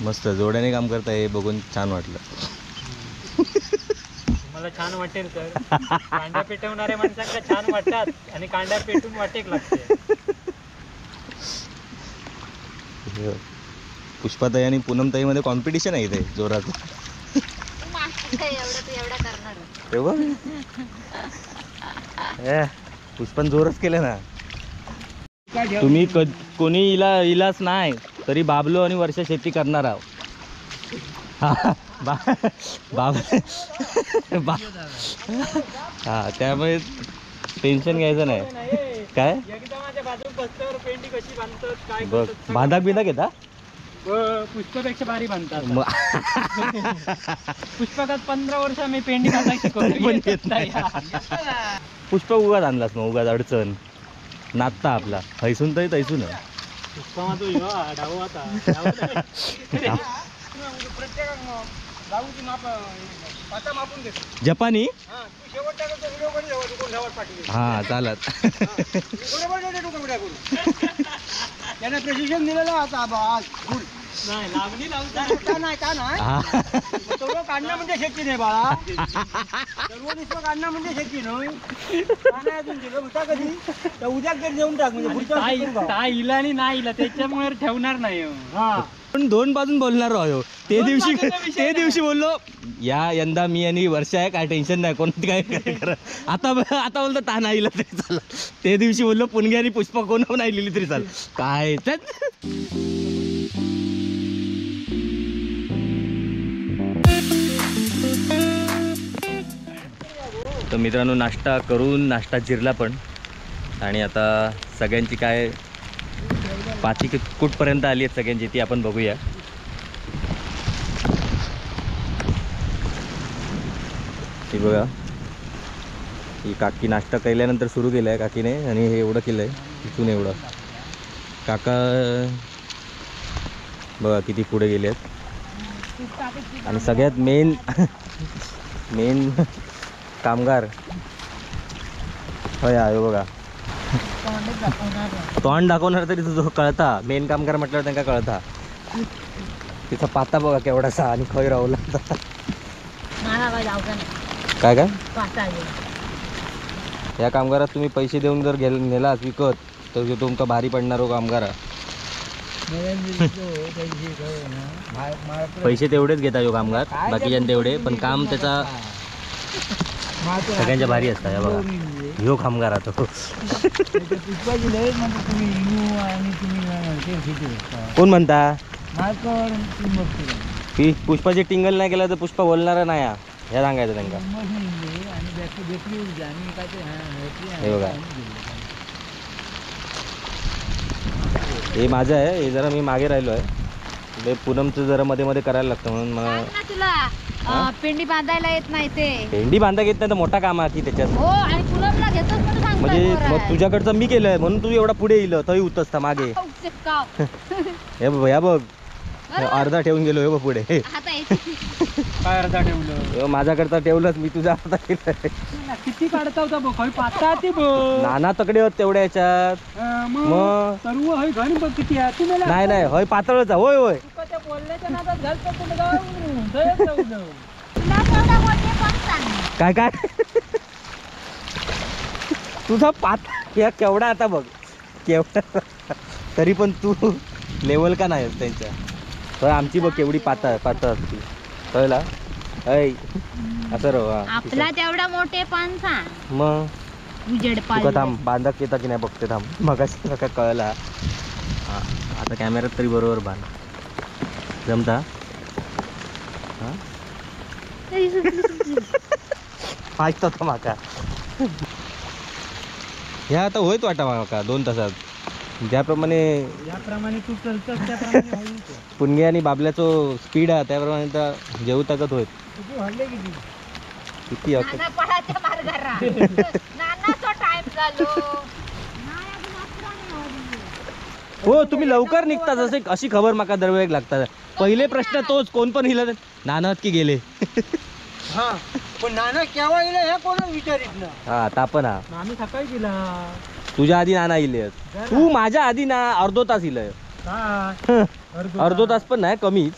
मस्त जोड्याने काम करता हे बघून छान वाटलं. मला छान वाटेल तर कांड्या पेटवणाऱ्या माणसांना छान वाटतात आणि कांड्या पेटून वाटेक लागते. पुष्पाताई आणि पूनमताई मध्ये कॉम्पिटिशन आहे इथे जोरात. तेव्हा पुष्पन जोरच केलं ना. तुम्ही कोणी इलाच नाही तरी बाबलो आणि वर्षा शेती करणार आहोत. हा त्यामुळे टेन्शन घ्यायचं नाही. काय बघ बांधाक बिंधाक येता पुष्पापेक्षा भारी बांधतात. पुष्पकात 15 वर्ष मी पेंडी बांधायला शिकवतो. पुष्प उगाच आणलास मग उगाच अडचण नाचता आपला हैसून तरी तैसून. पुष्पा माझं डाव आता जपानी. हा चालत त्यांना प्रशिक्षण दिलेलं आता नाही का नाही सर्व काढणं म्हणजे शेती नाही बाळा. सर्व नुसतं काढणं म्हणजे शेती नाही. अजून दिलं होता कधी तर उद्या तरी देऊन टाक म्हणजे पुढच्या इला आणि नाही इला त्याच्यामुळे ठेवणार नाही. हा पण दोन बाजून बोलणार आहो. ते दिवशी ते दिवशी बोललो या यंदा मी आणि वर्षा आहे काय टेन्शन नाही कोण काय करा. आता आता बोलतो ता नाही इला तरी चाल. ते दिवशी बोललो पुणगे आणि पुष्पा कोण नाही लिहिली तरी चाल. काय तर मित्रांनो नाश्ता करून नाश्ता जिरला पण. आणि आता सगळ्यांची काय पाती कुठपर्यंत आली आहे सगळ्यांची ती आपण बघूया. ही बघा ही काकी नाश्ता केल्यानंतर सुरू केलं आहे काकीने आणि हे एवढं केलं आहे इथून एवढं. काका बघा किती पुढे गेले आहेत. आणि सगळ्यात मेन मेन कामगार होय आहे बघा. तोंड दाखवणार तरी तुझं कळता. मेन कामगार म्हटल्यावर त्यांना कळता. तिचा पाता बघा केवढासा आणि खय राहुला. काय काय या कामगारात तुम्ही पैसे देऊन जर नेलाच विकत तर तुमका भारी पडणार हो कामगारा. पैसे तेवढेच घेता यो कामगार बाकीच्या तेवढे पण काम त्याचा सगळ्यांच्या भारी असतात. या बघा ह्यो कामगार तो. कोण म्हणता की पुष्पाची टिंगल नाही केला तर पुष्पा बोलणार नाही. ह्या सांगायचं त्यांना. हे बघा हे माझं आहे. हे जरा मी मागे राहिलो आहे. पूनमचं जरा मध्ये मध्ये करायला लागतं म्हणून मला तुला पेंडी बांधायला येत नाही. ते पेंडी बांधायला येत नाही तर मोठा काम आहे की त्याच्यात. हो आणि पूनमला घेतोस म्हणून सांगतोय. म्हणजे मग तुझ्याकडचं मी केलंय म्हणून तू एवढा पुढे येईल तरी उतसता मागे. हे बघ ह्या बघ अर्धा ठेवून गेलो. हे बघ पुढे काय अर्धा ठेवलं माझ्याकडचा ठेवलंच मी तुझा अर्धा केलं. किती काढता होता बघ पाता ते बघ नाना तकडे होत तेवढ्या याच्यात. मग सर्व हय घन बघ किती आहे. नाही नाही हय पातळच. होय होय काय काय तुझा पात केवढा आता बघ केवढा तरी पण तू लेवल का नाही त्यांच्या. तर आमची बघ केवढी पातळ पातळ असती कळला. ऐ असं रो आपला तेवढा मोठे पण सांग मग तुका थांब बांधक येता की नाही बघते थांब. मगाशी काय कळला. आता कॅमेऱ्यात तरी बरोबर बांध जमता. माहित होता माका ह्या आता होईत वाटा माका 2 तासात. ज्याप्रमाणे ज्याप्रमाणे तू चलतस त्याप्रमाणे होईल. पुणगे आणि बाबल्याचो स्पीड आहे त्याप्रमाणे तर जेवू ताकद होईल. किती हो तुम्ही लवकर निघता जसे अशी खबर माका दरवेळेक लागतात. पहिले प्रश्न तोच कोण पण हिला नाना की गेले. हा पण नाना केव्हा येईल हे कोण विचारित ना. हा तापन हा आम्ही सकाळी गेला. तुझ्या आधी नाना इले. तू माझ्या आधी ना अर्धो तास इलय. अर्धो तास पण नाही, कमीच.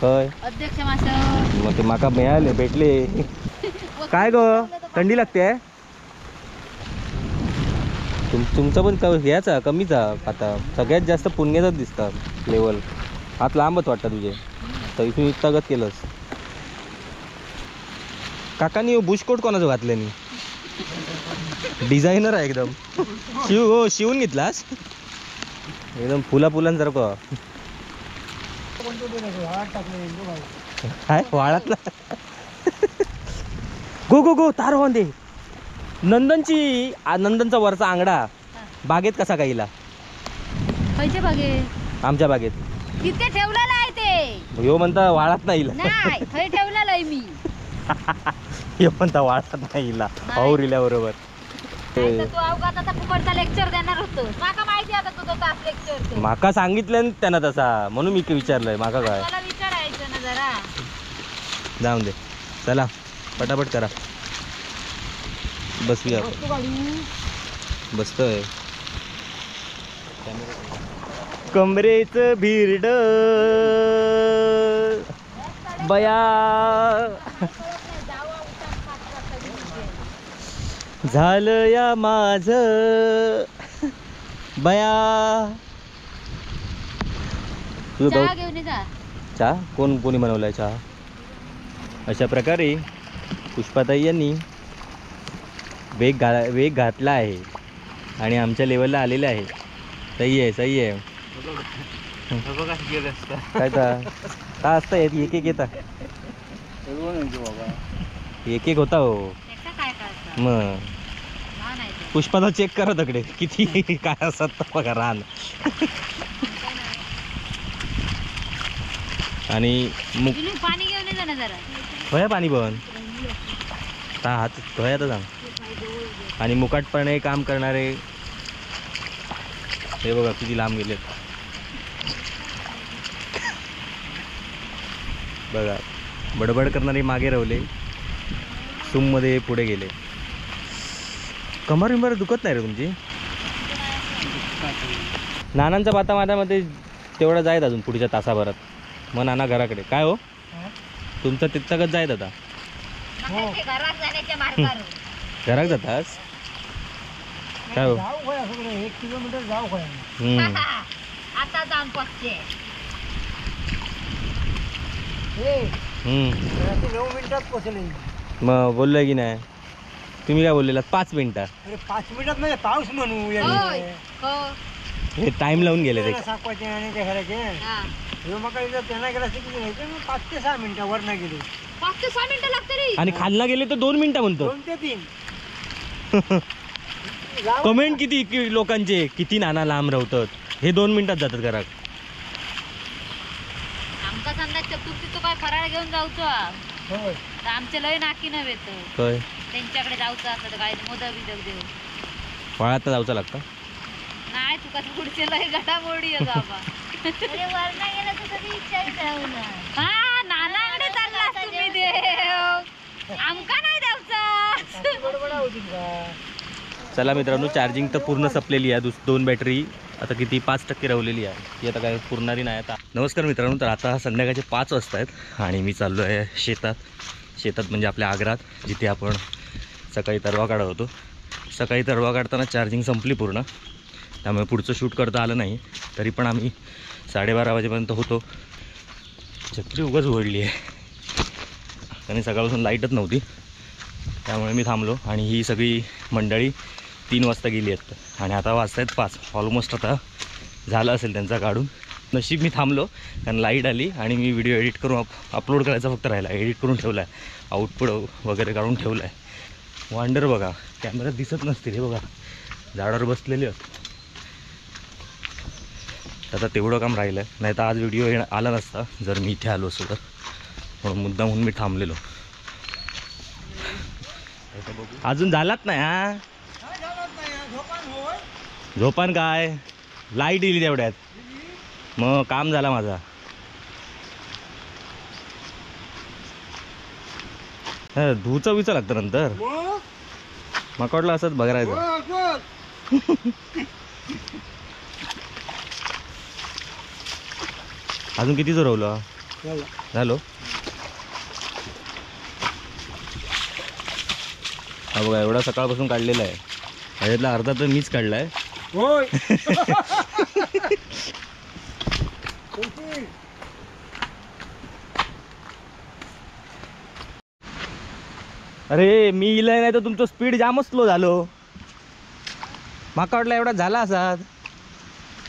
खय मग ते माका मिळाले भेटले. काय ग थंडी लागते? तुमचं पण ह्याचा कमीचा आता सगळ्यात जास्त पुण्याचाच दिसतात लेवल. हात लांबच वाटतं तुझे, तर इथून इतकं केलंस. काकांनी बुशकोट कोणाचं घातलं नी? डिझायनर आहे एकदम. शिव हो शिवून घेतलास एकदम फुला फुलांसारखं. काय वाळातला? गो गो गो तार दे. नंदनची, नंदनचा वरचा आंगडा बागेत कसा काहीला? खयच्या बागेत? आमच्या बागेत तिथे ठेवलेला आहे ते. ह्यो म्हणता वाळात नाही. नाही थंय ठेवलेला आहे मी. ह्यो म्हणता वाळात नाही और इल्या बरोबर. तू अवघात आता फुकटचा लेक्चर देणार होतो. माका माहिती आता तुझं तास लेक्चर. माका सांगितलं त्यांना तसा म्हणून मी विचारलंय. माका काय मला विचारायचं ना जरा. जाऊन दे, चला पटापट करा. बसूया बसतोय. कमरेच भिरड बया झालं या माझ बया. तुझं चहा कोण कोणी बनवलाय चहा? अशा प्रकारे पुष्पाताई यांनी वेग घातला आहे आणि आमच्या लेवलला आलेलं आहे. सही आहे, सही आहे. काय का असतं एक एक येता एक एक होता हो. मग पुष्पाचा चेक करा तकडे किती काय असतात बघा रान. आणि पाणी घेऊन ये जरा. होय पाणी पण हात धोया सांग. आणि मुकाटपणे काम करणारे हे बघा किती लांब गेलेत बघा. बडबड करणारे मागे राहिले, सूममध्ये पुढे गेले. कमर बिंबर दुखत नाही रे तुमची? नानांचा बाता माझ्यामध्ये तेवढा जायत अजून पुढच्या तासाभरात. मग नाना घराकडे. काय हो तुमचं तिथं जायत आता? घरात जातास काय हो? 1 किलोमीटर जाऊ. आता जाऊन पोचते. 9 मिनिटात पोचले. मग बोललोय की नाही? तुम्ही काय बोललेला? 5 मिनिटात. अरे 5 मिनिटात म्हणजे पाऊस म्हणू हे टाइम लावून गेले ते. सापवायचे आणि ते घराचे त्यांना गेला 5 ते 6 मिनिटं वर नाही गेले. 5 ते 6 मिनिटं लागते रे. आणि खालना गेले तर 2 मिनिटं म्हणतो. 2 ते 3. कमेंट किती लोकांचे, किती नाना लांब राहतात, हे 2 मिनिटात जातात घरात. आमका समजा चतुर्थी तो काय फराळ घेऊन जाऊचो तर आमचे लय नाकी नव्हे तो. त्यांच्याकडे जाऊचं असं तर काय मोदक बिदक देऊ. फळात जाऊचा लागतं नाही तुका पुढचे लय घडामोडी आहे बाबा. अरे वरना गेला तर कधी इच्छा हा नानाकडे चालला तुम्ही देव आमका नाही द्यायचा. चला मित्रांनो, चार्जिंग तर पूर्ण संपलेली आहे. 2 बॅटरी आता किती 5% राहिलेली आहे, ती आता काय पुरणारी नाही आता. नमस्कार मित्रांनो, तर आता संध्याकाळचे 5 वाजता आहेत आणि मी चाललो आहे शेतात. शेतात म्हणजे आपल्या आग्रात, जिथे आपण सकाळी तरवा काढत होतो. सकाळी तरवा काढताना चार्जिंग संपली पूर्ण, त्यामुळे पुढचं शूट करता आलं नाही. तरी पण आम्ही 12:30 वाजेपर्यंत होतो. छत्री उगाच उघडली आहे आणि सकाळपासून लाईटच नव्हती, त्यामुळे मी थांबलो. आणि ही सगळी मंडळी 3 वाजता गेली आहेत आणि आता वाजता आहेत 5. ऑलमोस्ट आता झालं असेल त्यांचा काढून. नशीब मी थांबलो कारण लाईट आली आणि मी व्हिडिओ एडिट करून अपलोड करायचा फक्त राहिला. एडिट करून ठेवला आहे, आउटपुट वगैरे काढून ठेवला आहे. वांडर बघा कॅमेऱ्यात दिसत नसतील, हे बघा झाडावर बसलेले आहेत. आता तेवढं काम राहिलं आहे, नाही तर आज व्हिडिओ आला नसता जर मी इथे आलो असतो तर. म्हणून मुद्दा म्हणून मी थांबलेलो. अजून झालाच नाही. हा झोपान काय, लाईट येईल तेवढ्यात मग काम झाला माझा. धुचा विचा लागतं नंतर, मग वाटलं असंच बघायचं. अजून किती जोरवलं झालो. हा बघा एवढा सकाळपासून काढलेला आहे, ह्याच्यातला अर्धा तर मीच काढलाय. होय. अरे मी इलाय नाही तर तुमचं स्पीड जामच स्लो झालो. माका वाटलं एवढा झाला असात,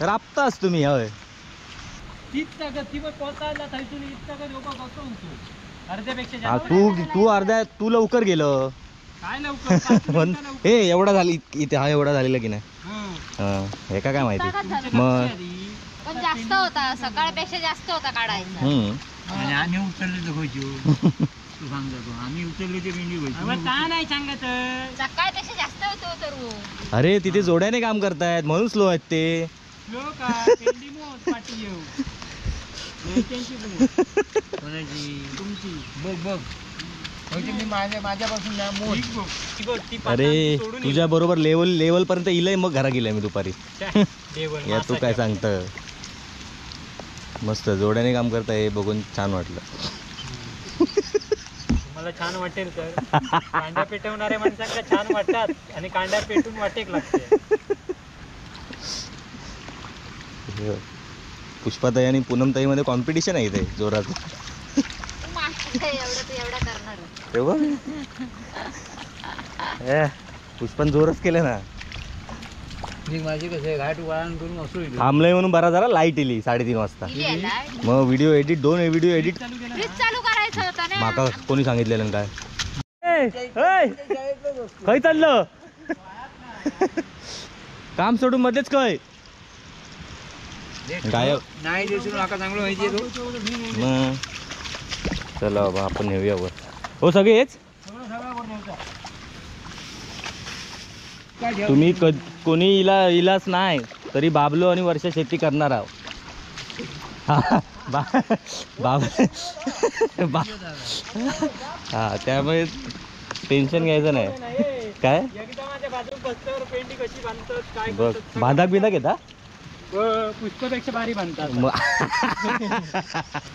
राबताच तुम्ही. होय तू तू अर्ध्या तू लवकर गेलं पण हे एवढा झाली इथे, हा एवढा झालेला की नाही हे का काय माहिती. मग पण जास्त होता सकाळपेक्षा जास्त होता काढायचा. आणि आम्ही उचलले तर तू सांगतो आम्ही उचलले ते भेंडी नाही सांगत सकाळपेक्षा जास्त होतो तर. अरे तिथे जोड्याने काम करतायत म्हणून स्लो आहेत ते. स्लो का पेंडी मोज पाठी येऊ कोणाची तुमची बघ बघ मी माझ्यापासून ना मोज. अरे तुझ्या बरोबर लेवल लेवल पर्यंत इलय मग घरा गेलाय मी दुपारी. या तू काय सांगत. मस्त जोड्याने काम करताय बघून छान वाटलं. मला छान वाटेल तर कांड्या पेटवणाऱ्या माणसांना छान वाटतात आणि कांड्या पेटून वाटेक लागते. पुष्पाताई आणि पूनमताई मध्ये कॉम्पिटिशन आहे इथे जोरात. तेव्हा पुष्पान जोरच केलं ना. माझे कसं घाट वळण करून असू थांबलंय म्हणून बरा झाला. लाईट इली 3:30 वाजता. मग व्हिडिओ एडिट 2 व्हिडिओ एडिट चालू करायचं होतं ना. माका कोणी सांगितलेलं काय? काय चाललं काम सोडून मध्येच काय गायब नाही दिसून माका चांगलं माहिती आहे. मग चला बाबा आपण नेऊया वर. हो सगळेच तुम्ही कोणी इला इलाच नाही तरी बाबलो आणि वर्षा शेती करणार आहोत. हा त्यामुळे टेन्शन घ्यायचं नाही. काय बघ बांधाक बिंधाक येता पुष्पापेक्षा भारी बांधतात.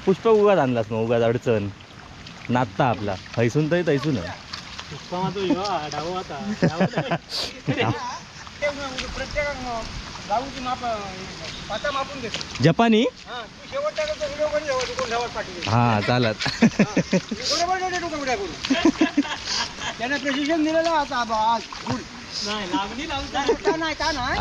पुष्प उगाच आणलास मग उगाच अडचण नाचता आपला हैसून तरी तैसून आहे. जपानी हा चालत त्यांना प्रशिक्षण दिलेलं आता आज नाही का नाही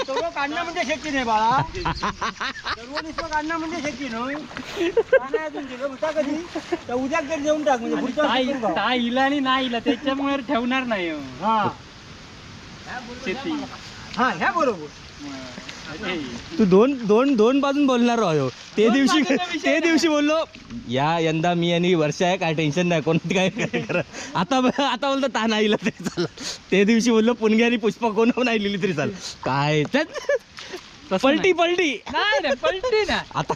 सर्व काढणं म्हणजे शेती नाही बाळा. सर्व नुसतं काढणं म्हणजे शेती नाही. नाही अजून दिलं होता कधी तर उद्या जर देऊन टाक म्हणजे पुढचा इला आणि नाही इला त्याच्यामुळे ठेवणार नाही. हा शेती हा ह्या बरोबर. तू दोन दोन दोन बाजून बोलणार आहो. ते दिवशी ते दिवशी बोललो या यंदा मी आणि वर्षा आहे काय टेन्शन नाही कोण काय करा. आता आता बोलतो ता नाही इला तरी चाल. ते दिवशी बोललो पुणगे आणि पुष्पा कोण नाही लिहिली तरी चाल. काय पलटी पलटी नाही पलटी ना. आता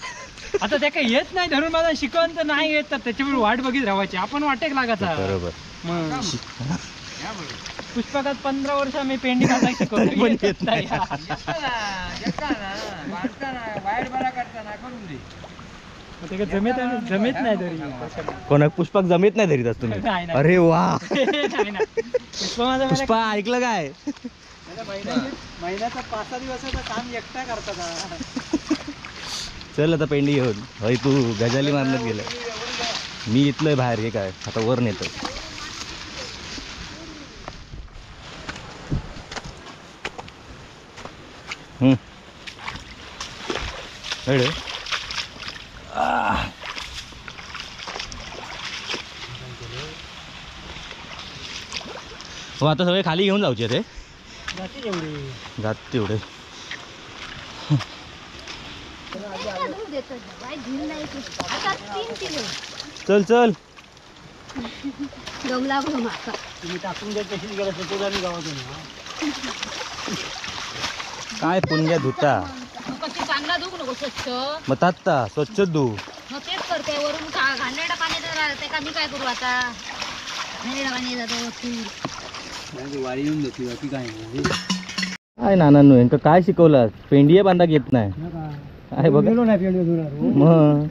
आता त्या काही येत नाही धरून मला शिकवण तर नाही येत तर त्याच्यावर वाट बघित राहायची आपण वाटेक लागायचा. बरोबर. मग पुष्पकात 15 वर्ष आम्ही पेंडी बांधायला शिकवतो पण येत नाही. जमेत जमेत नाही तरी कोणा पुष्पाक जमेत नाही धरीत तुम्ही. अरे वा पुष्पा पुष्पा ऐकलं काय? महिन्याचा 5-6 दिवसाचं काम एकटा करतात. चल आता पेंडी घेऊन. होय तू गजाली मारण्यात गेलं. मी इथलं बाहेर हे काय आता वर नेतो. हो आता सगळे खाली घेऊन जाऊचे ते जात तेवढे. चल चल काय पुणग्या धुता मग तात्ता स्वच्छ धु. मग तेच करते वरून घाणेरडं पाणी राहते का मी काय करू आता? घाणेरडं पाणी जातो. वारी येऊन जाते बाकी काय काय नानांनो यांका काय शिकवलं? पेंडिया बांधा येत नाही. आहे बघा. गेलो नाही पेंडो धुणार. मग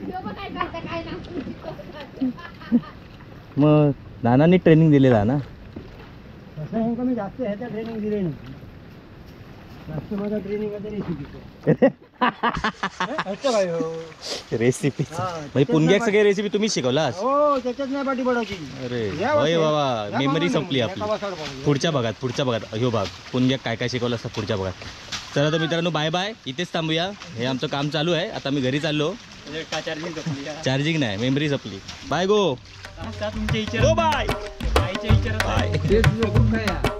मग नानांनी ट्रेनिंग दिलेला ना. तसं हे कमी जास्त ह्याच्या ट्रेनिंग दिले नाही. जास्त माझा ट्रेनिंग आता रेसिपीचं. काय हो रेसिपी हा, म्हणजे पुणग्याक सगळे रेसिपी तुम्ही शिकवलास. हो त्याच्यात नाही पाठी पडायची. अरे या होय वासाड. बाबा, या मेमरी बाबा, संपली या आपली. वासाड पाहू. पुढच्या भागात, पुढच्या भागात ह्यो भाग पुणग्याक काय काय शिकवलं असतं पुढच्या भागात. चला तर मित्रांनो बाय बाय, इथेच थांबूया. हे आमचं काम चालू आहे, आता मी घरी चाललो. चार्जिंग संपली. चार्जिंग नाही, मेमरी संपली. बाय गो तुमच्या गो बाय आईच्या विचारात बाय. तेच लोक काय.